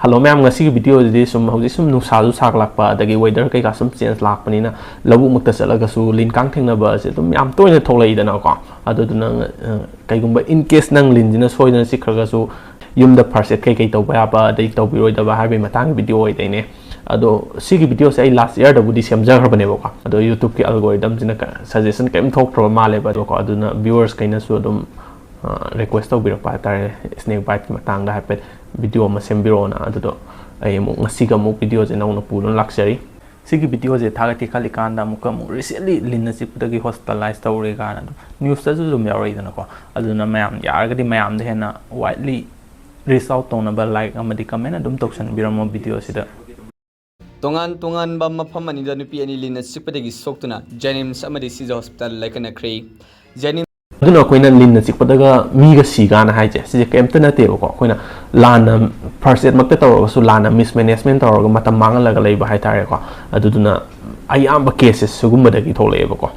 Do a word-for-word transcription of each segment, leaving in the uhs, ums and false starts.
Hello ꯃꯌꯥꯝ, ꯉꯁꯤꯒꯤ ꯚꯤꯗꯤꯑꯣꯁꯤꯗꯤ ꯁꯨꯝ ꯍꯧꯖꯤꯛ ꯁꯨꯝ ꯅꯨꯡꯁꯥꯁꯨ ꯁꯥꯒꯠꯂꯛꯄ, ꯑꯗꯒꯤ ꯋꯦꯗꯔ ꯀꯩꯀꯥ ꯁꯨꯝ ꯆꯦꯟꯖ ꯂꯥꯛꯄꯅꯤꯅ ꯂꯧꯕꯨꯛꯃꯛꯇ ꯆꯠꯂꯒꯁꯨ ꯂꯤꯟ ꯀꯥꯡ ꯊꯦꯡꯅꯕ ꯑꯁꯦ ꯑꯗꯨꯝ ꯌꯥꯝ ꯇꯣꯏꯅ ꯊꯣꯛꯂꯛꯏꯗꯅꯀꯣ꯫ ꯑꯗꯨꯗꯨꯅ, ꯑ, ꯀꯩꯒꯨꯝꯕ in case ꯅꯪ ꯂꯤꯟꯁꯤꯅ ꯁꯣꯏꯗꯅ ꯆꯤꯛꯈ꯭ꯔꯒꯁꯨ ꯌꯨꯝꯗ first aid ꯀꯩꯀꯩ ꯇꯧꯕ ꯌꯥꯕ ꯑꯗꯩ ꯇꯧꯕꯤꯔꯣꯏꯗꯕ ꯍꯥꯏꯕꯒꯤ ꯃꯇꯥꯡꯒꯤ ꯚꯤꯗꯤꯑꯣ ꯑꯣꯏꯗꯣꯏꯅꯦ꯫ ꯑꯗꯣ ꯁꯤꯒꯤ ꯚꯤꯗꯤꯑꯣꯁꯦ ꯑꯩ last yearꯗꯕꯨꯗꯤ ꯁꯦꯝꯖꯈ꯭ꯔꯕꯅꯦꯕꯀꯣ꯫ ꯑꯗꯣ YouTubeꯀꯤ algorithmꯁꯤꯅ ꯀ-, suggestion ꯀꯔꯤꯝ ꯊꯣꯛꯇ꯭ꯔꯕ ꯃꯥꯜꯂꯦꯕ꯫ ꯑꯗꯣꯀꯣ, ꯑꯗꯨꯅ viewersꯈꯩꯅꯁꯨ ꯑꯗꯨꯝ, ꯑ, request ꯇꯧꯕꯤꯔꯛꯄ ꯍꯥꯏꯇꯥꯔꯦ, snake biteꯀꯤ ꯃꯇꯥꯡꯗ ꯍꯥꯏꯐꯦꯠ ꯚꯤꯗꯤꯑꯣ ꯑꯃ ꯁꯦꯝꯕꯤꯔꯛꯑꯣꯅ꯫ ꯑꯗꯨꯗꯣ ꯑꯩ ꯑꯃꯨꯛ ꯉꯁꯤꯒ ꯑꯃꯨꯛ ꯚꯤꯗꯤꯑꯣꯁꯦ ꯅꯧꯅ ꯄꯨꯗꯨꯅ ꯂꯥꯛꯆꯔꯤ꯫ ꯁꯤꯒꯤ ꯚꯤꯗꯤꯑꯣꯁꯦ ꯊꯥꯒꯠꯀꯦ ꯈꯜꯂꯤꯀꯥꯟꯗ ꯑꯃꯨꯛꯀ ꯑꯃꯨꯛ recently ꯂꯤꯟꯅ ꯆꯤꯛꯄꯗꯒꯤ hospitalize ꯇꯧꯔꯦ ꯀꯥꯏꯅ ꯑꯗꯨꯝ newsꯇꯁꯨ ꯑꯗꯨꯝ ꯌꯥꯎꯔꯛꯏꯗꯅꯀꯣ꯫ ꯑꯗꯨꯅ ꯃꯌꯥꯝ ꯌꯥꯔꯒꯗꯤ ꯃꯌꯥꯝꯗ ꯍꯦꯟꯅ widely reach out ꯇꯧꯅꯕ like ꯑꯃꯗꯤ comment ꯑꯗꯨꯝ ꯇꯧꯁꯟꯕꯤꯔꯝꯃꯣ ꯚꯤꯗꯤꯑꯣꯁꯤꯗ꯫ ꯇꯣꯉꯥꯟ ꯇꯣꯉꯥꯟꯕ ꯃꯐꯝ ꯑꯅꯤꯗ ꯅꯨꯄꯤ ꯑꯅꯤ ꯂꯤꯟꯅ ꯆꯤꯛꯄꯗꯒꯤ ꯁꯣꯛꯇꯨꯅ JNIMS ꯑꯃꯗꯤ ꯁꯤꯖ hospital ꯂꯥꯏꯀꯠꯅꯈ꯭ꯔꯦ꯫ JNIMS ꯑꯗꯨꯅ ꯑꯩꯈꯣꯏꯅ ꯂꯤꯟꯅ ꯆꯤꯛꯄꯗꯒ ꯃꯤꯒ ꯁꯤ ꯀꯥꯏꯅ ꯍꯥꯏꯁꯦ, ꯁꯤꯁꯦ ꯀꯩꯝꯇ ꯅꯠꯇꯦꯕꯀꯣ꯫ ꯑꯩꯈꯣꯏꯅ ꯂꯥꯟꯅ first aidꯃꯛꯇ ꯇꯧꯔꯒꯁꯨ ꯂꯥꯟꯅ mismanagement ꯇꯧꯔꯒ ꯃꯇꯝ ꯃꯥꯡꯍꯜꯂꯒ ꯂꯩꯕ ꯍꯥꯏꯇꯥꯔꯦꯀꯣ꯫ ꯑꯗꯨꯗꯨꯅ ꯑꯌꯥꯝꯕ cases ꯁꯤꯒꯨꯝꯕꯗꯒꯤ ꯊꯣꯛꯂꯛꯑꯦꯕꯀꯣ꯫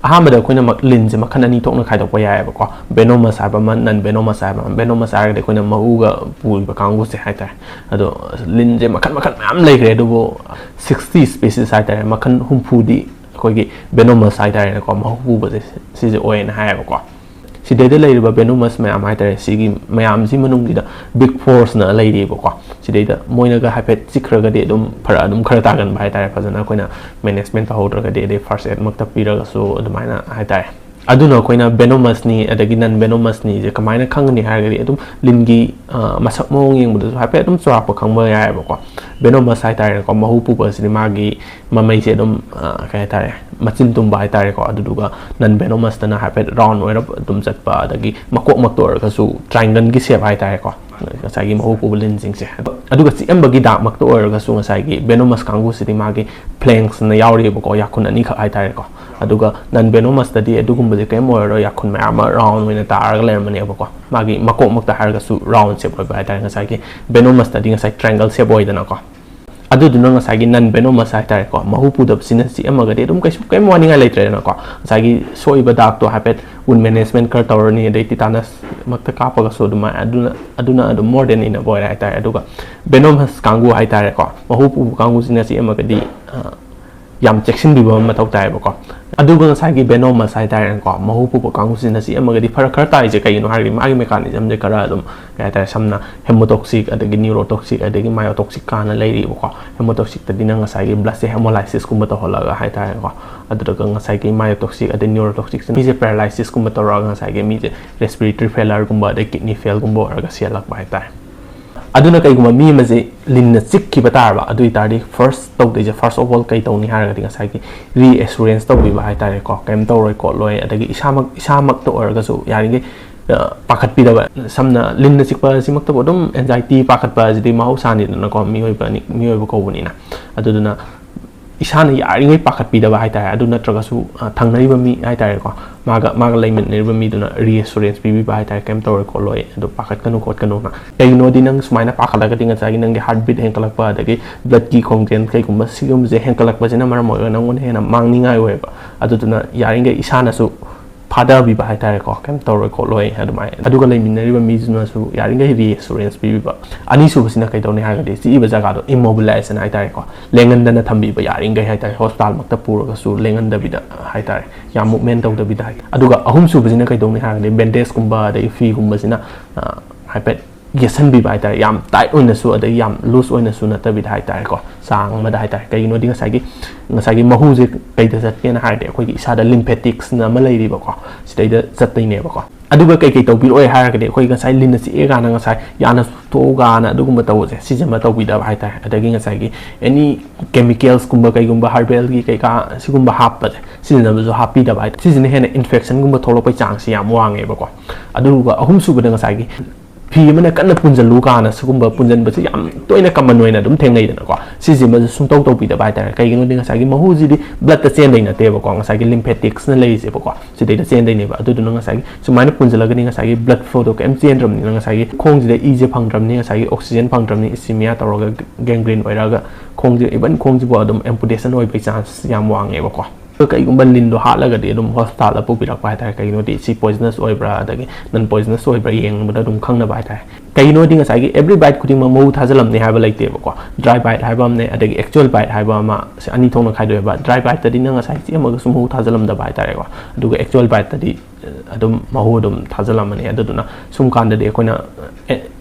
ꯑꯍꯥꯟꯕꯗ ꯑꯩꯈꯣꯏꯅ ꯃꯛ-, ꯂꯤꯟꯁꯦ ꯃꯈꯜ ꯑꯅꯤ ꯊꯣꯛꯅ ꯈꯥꯏꯗꯣꯛꯄ ꯌꯥꯏꯑꯕꯀꯣ꯫ Venomous ꯍꯥꯏꯕ ꯑꯃ, non venomous ꯍꯥꯏꯕ ꯑꯃ꯫ Venomous ꯍꯥꯏꯔꯒꯗꯤ ꯑꯩꯈꯣꯏꯅ ꯃꯍꯨꯒ ꯄꯨꯔꯤꯕ ꯀꯥꯡꯕꯨꯁꯦ ꯍꯥꯏꯇꯥꯔꯦ꯫ ꯑꯗꯣ ꯂꯤꯟꯁꯦ ꯃꯈꯜ ꯃꯈꯜ ꯃꯌꯥꯝ ꯂꯩꯈ꯭ꯔꯦ, ꯑꯗꯨꯕꯨ sixty species ꯍꯥꯏꯇꯥꯔꯦ, ꯃꯈꯜ ꯍꯨꯝꯐꯨꯗꯤ ꯑꯩꯈꯣꯏꯒꯤ venomous ꯍꯥꯏꯇꯥꯔꯦꯅꯦꯀꯣ, ꯃꯍꯨ ꯄꯨꯕꯁꯦ ꯁꯤꯁꯦ ꯑꯣꯏꯌꯦꯅ ꯍꯥꯏꯌꯦꯕꯀꯣ꯫ ꯁꯤꯗꯩꯗ ꯂꯩꯔꯤꯕ venomous ꯃꯌꯥꯝ ꯍꯥꯏꯇꯥꯔꯦ, ꯁꯤꯒꯤ ꯃꯌꯥꯝꯁꯤ ꯃꯅꯨꯡꯁꯤꯗ big fourꯁꯤꯅ ꯂꯩꯔꯤꯕꯀꯣ꯫ ꯁꯤꯗꯩꯗ ꯃꯣꯏꯅꯒ ꯍꯥꯏꯐꯦꯠ ꯆꯤꯛꯈ꯭ꯔꯒꯗꯤ ꯑꯗꯨꯝ ꯐꯔꯛ ꯑꯗꯨꯝ ꯈꯔ ꯇꯥꯒꯟꯕ ꯍꯥꯏꯇꯥꯔꯦ, ꯐꯖꯅ ꯑꯩꯈꯣꯏꯅ management ꯇꯧꯍꯧꯗ꯭ꯔꯒꯗꯤ, ꯑꯗꯩ first aidꯃꯛꯇ ꯄꯤꯔꯒꯁꯨ ꯑꯗꯨꯃꯥꯏꯅ ꯍꯥꯏꯇꯥꯔꯦ꯫ ꯑꯗꯨꯅ ꯑꯩꯈꯣꯏꯅ venomousꯅꯤ ꯑꯗꯒꯤ non venomousꯅꯤ ꯁꯦ ꯀꯃꯥꯏꯅ ꯈꯪꯒꯅꯤ ꯍꯥꯏꯔꯒꯗꯤ, ꯑꯗꯨꯝ ꯂꯤꯟꯒꯤ, ꯑ, ꯃꯁꯛ ꯃꯑꯣꯡ ꯌꯦꯡꯕꯗꯁꯨ ꯍꯥꯏꯐꯦꯠ ꯑꯗꯨꯝ ꯆꯥꯎꯔꯥꯛꯄ ꯈꯪꯕ ꯌꯥꯏꯑꯕꯀꯣ꯫ Venomous ꯍꯥꯏꯇꯥꯔꯦꯀꯣ, ꯃꯍꯨ ꯄꯨꯕꯁꯤꯗꯤ ꯃꯥꯒꯤ ꯃꯃꯩꯁꯦ ꯑꯗꯨꯝ, ꯑ, ꯀꯩ ꯍꯥꯏꯇꯥꯔꯦ, ꯃꯆꯤꯟ ꯇꯨꯝꯕ ꯍꯥꯏꯇꯥꯔꯦꯀꯣ꯫ ꯑꯗꯨꯗꯨꯒ non venomousꯇꯅ ꯍꯥꯏꯐꯦꯠ round ꯑꯣꯏꯔꯞ ꯑꯗꯨꯝ ꯆꯠꯄ, ꯑꯗꯒꯤ ꯃꯀꯣꯛꯃꯛꯇ ꯑꯣꯏꯔꯒꯁꯨ triangleꯒꯤ shape ꯍꯥꯏꯇꯥꯔꯦꯀꯣ, ꯉꯁꯥꯏꯒꯤ ꯃꯍꯨ ꯄꯨꯕ ꯂꯤꯟꯁꯤꯡꯁꯦ꯫ ꯑꯗꯨꯒ ꯆꯤꯛꯑꯝꯕꯒꯤ ꯗꯥꯛꯃꯛꯇ ꯑꯣꯏꯔꯒꯁꯨ ꯉꯁꯥꯏꯒꯤ venomous ꯀꯥꯡꯕꯨꯁꯤꯗꯤ ꯃꯥꯒꯤ flanksꯅ ꯌꯥꯎꯔꯤꯑꯕꯀꯣ, ꯌꯥꯈꯨꯟ ꯑꯅꯤꯈꯛ ꯍꯥꯏꯇꯥꯔꯦꯀꯣ꯫ ꯑꯗꯨꯒ non venomousꯇꯗꯤ ꯑꯗꯨꯒꯨꯝꯕꯁꯦ ꯀꯔꯤꯝ ꯑꯣꯏꯔꯔꯣꯏ, ꯌꯥꯈꯨꯟ ꯃꯌꯥꯝ ꯑꯃ round ꯑꯣꯏꯅ ꯇꯥꯔꯒ ꯂꯩꯔꯝꯃꯅꯦꯕꯀꯣ꯫ ꯃꯥꯒꯤ ꯃꯀꯣꯛꯃꯛꯇ ꯍꯥꯏꯔꯒꯁꯨ round shape ꯑꯣꯏꯕ ꯍꯥꯏꯇꯥꯔꯦ, ꯉꯁꯥꯏꯒꯤ venomousꯇꯗꯤ ꯉꯁꯥꯏ triangle shape ꯑꯣꯏꯗꯅꯀꯣ꯫ ꯑꯗꯨꯗꯨꯅ ꯉꯁꯥꯏꯒꯤ non venomous ꯍꯥꯏꯇꯥꯔꯦꯀꯣ, ꯃꯍꯨ ꯄꯨꯗꯕꯁꯤꯅ ꯆꯤꯛꯑꯝꯃꯒꯗꯤ ꯑꯗꯨꯝ ꯀꯩꯁꯨ ꯀꯩꯝ ꯋꯥꯅꯤꯡꯉꯥꯏ ꯂꯩꯇ꯭ꯔꯦꯗꯅꯀꯣ꯫ ꯉꯁꯥꯏꯒꯤ ꯁꯣꯛꯏꯕ ꯗꯥꯛꯇꯣ ꯍꯥꯏꯐꯦꯠ wound management ꯈꯔ ꯇꯧꯔꯅꯤ, ꯑꯗꯩ tetanus ꯃꯛꯇ ꯀꯥꯞꯄꯒꯁꯨ ꯑꯗꯨꯃꯥꯏꯅ, ꯑꯗꯨꯅ ꯑꯗꯨꯅ ꯑꯗꯨꯝ more than enough ꯑꯣꯏꯔꯦ ꯍꯥꯏꯇꯥꯔꯦ꯫ ꯑꯗꯨꯒ venomous ꯀꯥꯡꯕꯨ ꯍꯥꯏꯇꯥꯔꯦꯀꯣ, ꯃꯍꯨ ꯄꯨꯕ ꯀꯥꯡꯕꯨꯁꯤꯅ ꯆꯤꯛꯑꯝꯃꯒꯗꯤ, ꯑ, ꯌꯥꯝ ꯆꯦꯛꯁꯤꯟꯕꯤꯕ ꯑꯃ ꯃꯊꯧ ꯇꯥꯏꯌꯦꯕꯀꯣ꯫ ꯑꯗꯨꯒ ꯉꯁꯥꯏꯒꯤ venomous ꯍꯥꯏꯇꯥꯔꯦꯀꯣ, ꯃꯍꯨ ꯄꯨꯕ ꯀꯥꯡꯕꯨꯁꯤꯅ ꯆꯤꯛꯑꯝꯃꯒꯗꯤ ꯐꯔꯛ ꯈꯔ ꯇꯥꯏꯁꯦ ꯀꯩꯒꯤꯅꯣ ꯍꯥꯏꯔꯗꯤ, ꯃꯥꯒꯤ mechanism ꯁꯦ ꯈꯔ ꯑꯗꯨꯝ, ꯀꯩ ꯍꯥꯏꯇꯥꯔꯦ, ꯁꯝꯅ hemotoxic ꯑꯗꯒꯤ neurotoxic ꯑꯗꯒꯤ myotoxic ꯀꯥꯅ ꯂꯩꯔꯤꯕꯀꯣ꯫ Hemotoxic ꯇꯗꯤ ꯅꯪ ꯉꯁꯥꯏꯒꯤ blood ꯁꯦ hemolysis ꯀꯨꯝꯕ ꯇꯧꯍꯜꯂꯒ ꯍꯥꯏꯇꯥꯔꯦꯀꯣ, ꯑꯗꯨꯗꯨꯒ ꯉꯁꯥꯏꯒꯤ myotoxic ꯑꯗꯩ neurotoxic ꯁꯤꯅ ꯃꯤꯁꯦ paralysis ꯀꯨꯝꯕ ꯇꯧꯔꯒ ꯉꯁꯥꯏꯒꯤ ꯃꯤꯁꯦ respiratory failure ꯒꯨꯝꯕ ꯑꯗꯩ kidney fail ꯒꯨꯝꯕ ꯑꯣꯏꯔꯒ ꯁꯤꯍꯜꯂꯛꯄ ꯍꯥꯏꯇꯥꯔꯦ꯫ ꯑꯗꯨꯅ ꯀꯩꯒꯨꯝꯕ ꯃꯤ ꯑꯃꯁꯦ ꯂꯤꯟꯅ ꯆꯤꯛꯈꯤꯕ ꯇꯥꯔꯕ, ꯑꯗꯨ ꯑꯣꯏꯇꯥꯔꯗꯤ first ꯇꯧꯗꯣꯏꯁꯦ, first of all ꯀꯩ ꯇꯧꯅꯤ ꯍꯥꯏꯔꯒꯗꯤ ꯉꯁꯥꯏꯒꯤ reassurance ꯇꯧꯕꯤꯕ ꯍꯥꯏꯇꯥꯔꯦꯀꯣ, ꯀꯩꯝ ꯇꯧꯔꯣꯏ ꯈꯣꯠꯂꯣꯏ, ꯑꯗꯒꯤ ꯏꯁꯥꯃꯛ, ꯏꯁꯥꯃꯛꯇ ꯑꯣꯏꯔꯒꯁꯨ ꯌꯥꯔꯤꯈꯩ, ꯑ, ꯄꯥꯈꯠꯄꯤꯗꯕ꯫ ꯁꯝꯅ ꯂꯤꯟꯅ ꯆꯤꯛꯄ ꯑꯁꯤꯃꯛꯇꯕꯨ ꯑꯗꯨꯝ anxiety, ꯄꯥꯈꯠꯄ ꯑꯁꯤꯗꯤ ꯃꯍꯧꯁꯥꯅꯤꯗꯅꯀꯣ, ꯃꯤꯑꯣꯏꯕꯅꯤ, ꯃꯤꯑꯣꯏꯕ ꯀꯧꯕꯅꯤꯅ꯫ ꯑꯗꯨꯗꯨꯅ ꯏꯁꯥꯅ ꯌꯥꯔꯤꯉꯩ ꯄꯥꯈꯠꯄꯤꯗꯕ ꯍꯥꯏꯇꯥꯔꯦ꯫ ꯑꯗꯨ ꯅꯠꯇ꯭ꯔꯒꯁꯨ, ꯑ, ꯊꯪꯅꯔꯤꯕ ꯃꯤ ꯍꯥꯏꯇꯥꯔꯦꯀꯣ, ꯃꯥꯒ, ꯃꯥꯒ ꯂꯩꯃꯤꯟꯅꯔꯤꯕ ꯃꯤꯗꯨꯅ reassurance ꯄꯤꯕꯤꯕ ꯍꯥꯏꯇꯥꯔꯦ, "ꯀꯩꯝ ꯇꯧꯔꯣꯏ ꯈꯣꯠꯂꯣꯏ, ꯑꯗꯨ ꯄꯥꯈꯠꯀꯅꯨ ꯈꯣꯠꯀꯅꯨꯅ"꯫ ꯀꯩꯒꯤꯅꯣꯗꯤ ꯅꯪ ꯁꯨꯃꯥꯏꯅ ꯄꯥꯈꯠꯂꯒꯗꯤ ꯉꯁꯥꯏꯒꯤ ꯅꯪꯒꯤ heart beat ꯍꯦꯟꯀꯠꯂꯛꯄ, ꯑꯗꯒꯤ blood ꯀꯤ ꯈꯣꯡꯖꯦꯜ ꯀꯩꯒꯨꯝꯕ ꯁꯤꯒꯨꯝꯕꯁꯦ ꯍꯦꯟꯀꯠꯂꯛꯄꯁꯤꯅ ꯃꯔꯝ ꯑꯣꯏꯔꯒ ꯅꯪꯉꯣꯟꯗ ꯍꯦꯟꯅ ꯃꯥꯡꯅꯤꯡꯉꯥꯏ ꯑꯣꯏꯌꯦꯕ꯫ ꯑꯗꯨꯗꯨꯅ ꯌꯥꯔꯤꯉꯩ ꯏꯁꯥꯅꯁꯨ ꯐꯥꯗꯕꯤꯕ ꯍꯥꯏꯇꯥꯔꯦꯀꯣ, "ꯀꯩꯝ ꯇꯧꯔꯣꯏ ꯈꯣꯠꯂꯣꯏ" ꯑꯗꯨꯃꯥꯏꯅ꯫ ꯑꯗꯨꯒ ꯂꯩꯃꯤꯟꯅꯔꯤꯕ ꯃꯤꯗꯨꯅꯁꯨ ꯌꯥꯔꯤꯉꯩ reassurance ꯄꯤꯕꯤꯕ꯫ ꯑꯅꯤꯁꯨꯕꯁꯤꯅ ꯀꯩꯗꯧꯅꯤ ꯍꯥꯏꯔꯒꯗꯤ ꯆꯤꯛꯏꯕ ꯖꯒꯥꯗꯣ immobilization ꯍꯥꯏꯇꯥꯔꯦꯀꯣ, ꯂꯦꯡꯍꯟꯗꯅ ꯊꯝꯕꯤꯕ ꯌꯥꯔꯤꯉꯩ ꯍꯥꯏꯇꯥꯔꯦ, hospital ꯃꯛꯇ ꯄꯨꯔꯒꯁꯨ ꯂꯦꯡꯍꯟꯗꯕꯤꯗ ꯍꯥꯏꯇꯥꯔꯦ, ꯌꯥꯝ movement ꯇꯧꯗꯕꯤꯗ ꯍꯥꯏ-, ꯑꯗꯨꯒ ꯑꯍꯨꯝꯁꯨꯕꯁꯤꯅ ꯀꯩꯗꯧꯅꯤ ꯍꯥꯏꯔꯒꯗꯤ bandage ꯀꯨꯝꯕ ꯑꯗꯒꯤ ꯐꯤꯒꯨꯝꯕꯁꯤꯅ, ꯑ, ꯍꯥꯏꯐꯦꯠ ꯌꯦꯠꯁꯟꯕꯤꯕ ꯍꯥꯏꯇꯥꯔꯦ, ꯌꯥꯝ tight ꯑꯣꯏꯅꯁꯨ ꯑꯗꯒꯤ ꯌꯥꯝ loose ꯑꯣꯏꯅꯁꯨ ꯅꯠꯇꯕꯤꯗ ꯍꯥꯏꯇꯥꯔꯦꯀꯣ, ꯆꯥꯡ ꯑꯃꯗ ꯍꯥꯏꯇꯥꯔꯦ꯫ ꯀꯩꯒꯤꯅꯣꯗꯤ ꯉꯁꯥꯏꯒꯤ, ꯉꯁꯥꯏꯒꯤ ꯃꯍꯨꯁꯦ ꯀꯩꯗ ꯆꯠꯀꯦꯅ ꯍꯥꯏꯔꯗꯤ ꯑꯩꯈꯣꯏꯒꯤ ꯏꯁꯥꯗ lymphatics ꯅ ꯑꯃ ꯂꯩꯔꯤꯕꯀꯣ, ꯁꯤꯗꯩꯗ ꯆꯠꯇꯣꯏꯅꯦꯕꯀꯣ꯫ ꯑꯗꯨꯒ ꯀꯩ ꯀꯩ ꯇꯧꯕꯤꯔꯛꯑꯣꯏ ꯍꯥꯏꯔꯒꯗꯤ ꯑꯩꯈꯣꯏ ꯉꯁꯥꯏ ꯂꯤꯟꯅ ꯆꯤꯛꯑꯦ ꯀꯥꯏꯅ ꯉꯁꯥꯏ ꯌꯥꯅ ꯊꯣꯛꯎ ꯀꯥꯏꯅ ꯑꯗꯨꯒꯨꯝꯕ ꯇꯧꯕꯁꯦ ꯁꯤꯁꯤꯃ ꯇꯧꯕꯤꯗꯕ ꯍꯥꯏꯇꯥꯔꯦ꯫ ꯑꯗꯒꯤ ꯉꯁꯥꯏꯒꯤ any chemicals ꯀꯨꯝꯕ ꯀꯩꯒꯨꯝꯕ herbal ꯒꯤ ꯀꯩꯀꯥ ꯁꯤꯒꯨꯝꯕ ꯍꯥꯞꯄꯁꯦ ꯁꯤꯖꯤꯟꯅꯕꯁꯨ ꯍꯥꯞꯄꯤꯗꯕ ꯍꯥꯏꯇꯥꯔꯦ꯫ ꯁꯤꯁꯤꯅ ꯍꯦꯟꯅ infection ꯒꯨꯝꯕ ꯊꯣꯛꯂꯛꯄꯩ ꯆꯥꯡꯁꯦ ꯌꯥꯝ ꯋꯥꯡꯉꯦꯕꯀꯣ꯫ ꯑꯗꯨꯒ ꯑꯍꯨꯝꯁꯨꯕꯗ ꯉꯁꯥꯏꯒꯤ ꯐꯤ ꯑꯃꯅ ꯀꯟꯅ ꯄꯨꯟꯁꯤꯜꯂꯨ ꯀꯥꯏꯅ ꯁꯤꯒꯨꯝꯕ ꯄꯨꯟꯁꯤꯟꯕꯁꯤ ꯌꯥꯝ ꯇꯣꯏꯅ common ꯑꯣꯏꯅ ꯑꯗꯨꯝ ꯊꯦꯡꯅꯩꯗꯅꯀꯣ꯫ ꯁꯤꯁꯤꯃꯁꯨ ꯁꯨꯡꯇꯧ ꯇꯧꯕꯤꯗꯕ ꯍꯥꯏꯇꯥꯔꯦ꯫ ꯀꯩꯒꯤꯅꯣꯗꯤ ꯉꯁꯥꯏꯒꯤ ꯃꯍꯨꯁꯤꯗꯤ bloodꯇ ꯆꯦꯟꯗꯣꯏ ꯅꯠꯇꯦꯕꯀꯣ, ꯉꯁꯥꯏꯒꯤ lymphaticsꯅ ꯂꯩꯔꯤꯁꯦꯕꯀꯣ, ꯁꯤꯗꯩꯗ ꯆꯦꯟꯗꯣꯏꯅꯦꯕ꯫ ꯑꯗꯨꯗꯨꯅ ꯉꯁꯥꯏꯒꯤ ꯁꯨꯃꯥꯏꯅ ꯄꯨꯟꯁꯤꯜꯂꯒꯗꯤ ꯉꯁꯥꯏꯒꯤ blood flowꯗꯣ ꯀꯩꯝ ꯆꯦꯟꯗ꯭ꯔꯕꯅꯤꯅ ꯉꯁꯥꯏꯒꯤ ꯈꯣꯡꯁꯤꯗ ꯏꯁꯦ ꯐꯪꯗ꯭ꯔꯕꯅꯤ, ꯉꯁꯥꯏꯒꯤ oxygen ꯐꯪꯗ꯭ꯔꯕꯅꯤ, ischemia ꯇꯧꯔꯒ gangrene ꯑꯣꯏꯔꯒ ꯈꯣꯡꯁꯦ, even ꯈꯣꯡꯁꯤꯕꯨ ꯑꯗꯨꯝ amputation ꯑꯣꯏꯕꯒꯤ chance ꯌꯥꯝ ꯋꯥꯡꯉꯦꯕꯀꯣ꯫ ꯑꯗꯣ ꯀꯩꯒꯨꯝꯕ ꯂꯤꯟꯗꯣ ꯍꯥꯠꯂꯒꯗꯤ ꯑꯗꯨꯝ hospitalꯗ ꯄꯨꯕꯤꯔꯛꯄ ꯍꯥꯏꯇꯥꯔꯦ꯫ ꯀꯩꯒꯤꯅꯣꯗꯤ ꯁꯤ poisonous ꯑꯣꯏꯕ꯭ꯔꯥ ꯑꯗꯒꯤ non poisonous ꯑꯣꯏꯕ꯭ꯔꯥ ꯌꯦꯡꯕꯗ ꯑꯗꯨꯝ ꯈꯪꯅꯕ ꯍꯥꯏꯇꯥꯔꯦ꯫ ꯀꯩꯒꯤꯅꯣꯗꯤ ꯉꯁꯥꯏꯒꯤ every bite ꯈꯨꯗꯤꯡꯃꯛ ꯃꯍꯨ ꯊꯥꯖꯤꯜꯂꯝꯅꯤ ꯍꯥꯏꯕ ꯂꯩꯇꯦꯕꯀꯣ꯫ Dry bite ꯍꯥꯏꯕ ꯑꯃꯅꯦ, ꯑꯗꯒꯤ actual bite ꯍꯥꯏꯕ ꯑꯃ, ꯁꯤ ꯑꯅꯤ ꯊꯣꯛꯅ ꯈꯥꯏꯗꯣꯛꯑꯦꯕ꯫ Dry biteꯇꯗꯤ ꯅꯪ ꯉꯁꯥꯏ ꯆꯦꯃꯒꯁꯨ ꯃꯍꯨ ꯊꯥꯖꯤꯜꯂꯝꯗꯕ ꯍꯥꯏꯇꯥꯔꯦꯀꯣ꯫ ꯑꯗꯨꯒ actual biteꯇꯗꯤ ꯑꯗꯨꯝ ꯃꯍꯨ ꯑꯗꯨꯝ ꯊꯥꯖꯤꯜꯂꯝꯃꯅꯤ꯫ ꯑꯗꯨꯗꯨꯅ ꯁꯨꯝ ꯀꯥꯟꯗꯗꯤ ꯑꯩꯈꯣꯏꯅ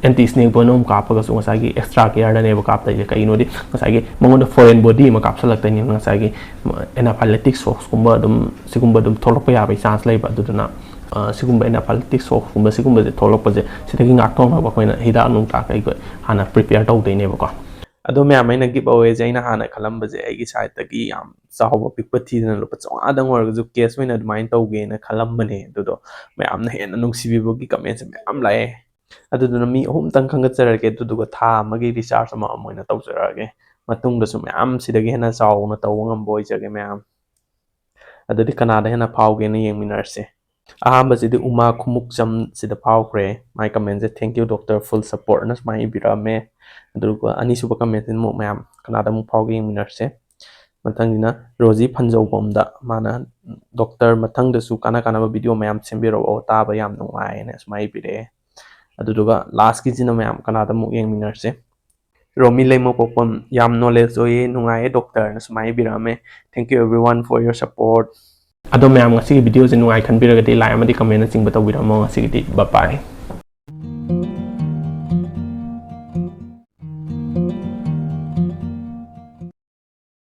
anti snake venom ꯀꯥꯞꯄꯒꯁꯨ ꯉꯁꯥꯏꯒꯤ extra careꯗꯅꯦꯕ ꯀꯥꯞꯇꯣꯏꯁꯦ꯫ ꯀꯩꯒꯤꯅꯣꯗꯤ ꯉꯁꯥꯏꯒꯤ ꯃꯉꯣꯟꯗ foreign body ꯑꯃ ꯀꯥꯞꯁꯤꯜꯂꯛꯇꯣꯏꯅꯤ, ꯉꯁꯥꯏꯒꯤ anaphylactic shockꯀꯨꯝꯕ ꯑꯗꯨꯝ, ꯁꯤꯒꯨꯝꯕ ꯑꯗꯨꯝ ꯊꯣꯛꯂꯛꯄ ꯌꯥꯕꯒꯤ chance ꯂꯩꯕ꯫ ꯑꯗꯨꯗꯨꯅ ꯑ, ꯁꯤꯒꯨꯝꯕ anaphylactic shockꯀꯨꯝꯕ ꯁꯤꯒꯨꯝꯕꯁꯦ ꯊꯣꯛꯂꯛꯄꯁꯦ, ꯁꯤꯗꯒꯤ ꯉꯥꯛꯊꯣꯛꯅꯕ ꯑꯩꯈꯣꯏꯅ ꯍꯤꯗꯥꯛ ꯅꯨꯡꯇꯥꯛ ꯀꯩ ꯀꯩ ꯍꯥꯟꯅ prepare ꯇꯧꯗꯣꯏꯅꯦꯕꯀꯣ꯫ ꯑꯗꯣ ꯃꯌꯥꯝ, ꯑꯩꯅ give awayꯁꯦ ꯑꯩꯅ ꯍꯥꯟꯅ ꯈꯜꯂꯝꯕꯁꯦ ꯑꯩꯒꯤ sideꯇꯒꯤ ꯌꯥꯝ ꯆꯥꯎꯕ ꯄꯤꯛꯄ ꯊꯤꯗꯅ ꯂꯨꯄꯥ ꯆꯥꯝꯃꯉꯥꯗꯪ ꯑꯣꯏꯔꯒꯁꯨ cash ꯑꯣꯏꯅ ꯑꯗꯨꯃꯥꯏꯅ ꯇꯧꯒꯦꯅ ꯈꯜꯂꯝꯕꯅꯦ꯫ ꯑꯗꯨꯗꯣ ꯃꯌꯥꯝꯅ ꯍꯦꯟꯅ ꯅꯨꯡꯁꯤꯕꯤꯕꯒꯤ commentꯁꯦ ꯃꯌꯥꯝ ꯂꯥꯛꯑꯦ꯫ ꯑꯗꯨꯗꯨꯅ ꯃꯤ ꯑꯍꯨꯝꯇꯪ ꯈꯟꯒꯠꯆꯔꯒꯦ, ꯑꯗꯨꯗꯨꯒ ꯊꯥ ꯑꯃꯒꯤ recharge ꯑꯃꯃꯝ ꯑꯣꯏꯅ ꯇꯧꯖꯔꯛꯑꯒꯦ꯫ ꯃꯇꯨꯡꯗꯁꯨ ꯃꯌꯥꯝ ꯁꯤꯗꯒꯤ ꯍꯦꯟꯅ ꯆꯥꯎꯅ ꯇꯧꯕ ꯉꯝꯕ ꯑꯣꯏꯖꯒꯦ ꯃꯌꯥꯝ꯫ ꯑꯗꯨꯗꯤ ꯀꯅꯥꯗ ꯍꯦꯟꯅ ꯐꯥꯎꯒꯦꯅ ꯌꯦꯡꯃꯤꯟꯅꯔꯁꯦ꯫ ꯑꯍꯥꯟꯕꯁꯤꯗꯤ ꯎꯃꯥ ꯈꯨꯃꯨꯛꯆꯝ ꯁꯤꯗ ꯐꯥꯎꯈ꯭ꯔꯦ꯫ ꯃꯥꯏ commentꯁꯦ, "Thank you doctor, full supportꯅ" ꯁꯨꯃꯥꯏꯅ ꯏꯕꯤꯔꯛꯑꯝꯃꯦ꯫ ꯑꯗꯨꯒ ꯑꯅꯤꯁꯨꯕ commentꯁꯤꯅ ꯑꯃꯨꯛ ꯃꯌꯥꯝ ꯀꯅꯥꯗ ꯑꯃꯨꯛ ꯐꯥꯎꯒꯦ ꯌꯦꯡꯃꯤꯟꯅꯔꯁꯦ꯫ ꯃꯊꯪꯁꯤꯅ ꯔꯣꯖꯤ ꯐꯟꯖꯧꯕꯝꯗ, ꯃꯥꯅ, "Doctor, ꯃꯊꯪꯗꯁꯨ ꯀꯥꯟꯅ ꯀꯥꯟꯅꯕ video ꯃꯌꯥꯝ ꯁꯦꯝꯕꯤꯔꯛꯑꯣ, ꯇꯥꯕ ꯌꯥꯝ ꯅꯨꯡꯉꯥꯏꯅ" ꯁꯨꯃꯥꯏꯅ ꯏꯕꯤꯔꯛꯑꯦ꯫ ꯑꯗꯨꯗꯨꯒ lastꯀꯤꯁꯤꯅ ꯃꯌꯥꯝ ꯀꯅꯥꯗ ꯑꯃꯨꯛ ꯌꯦꯡꯃꯤꯟꯅꯔꯁꯦ꯫ ꯔꯣꯃꯤ ꯂꯩꯃꯄꯣꯛꯄꯝ, "ꯌꯥꯝ knowledge ꯑꯣꯏꯌꯦ, ꯅꯨꯡꯉꯥꯏꯌꯦ doctorꯅ" ꯁꯨꯃꯥꯏꯅ ꯏꯕꯤꯔꯛꯑꯝꯃꯦ꯫ "Thank you everyone for your support." ꯑꯗꯣ ꯃꯌꯥꯝ, ꯉꯁꯤꯒꯤ videoꯁꯦ ꯅꯨꯡꯉꯥꯏ ꯈꯟꯕꯤꯔꯒꯗꯤ like ꯑꯃꯗꯤ commentꯅꯆꯤꯡꯕ ꯇꯧꯕꯤꯔꯝꯃꯣ꯫ ꯉꯁꯤꯒꯤꯗꯤ bye bye꯫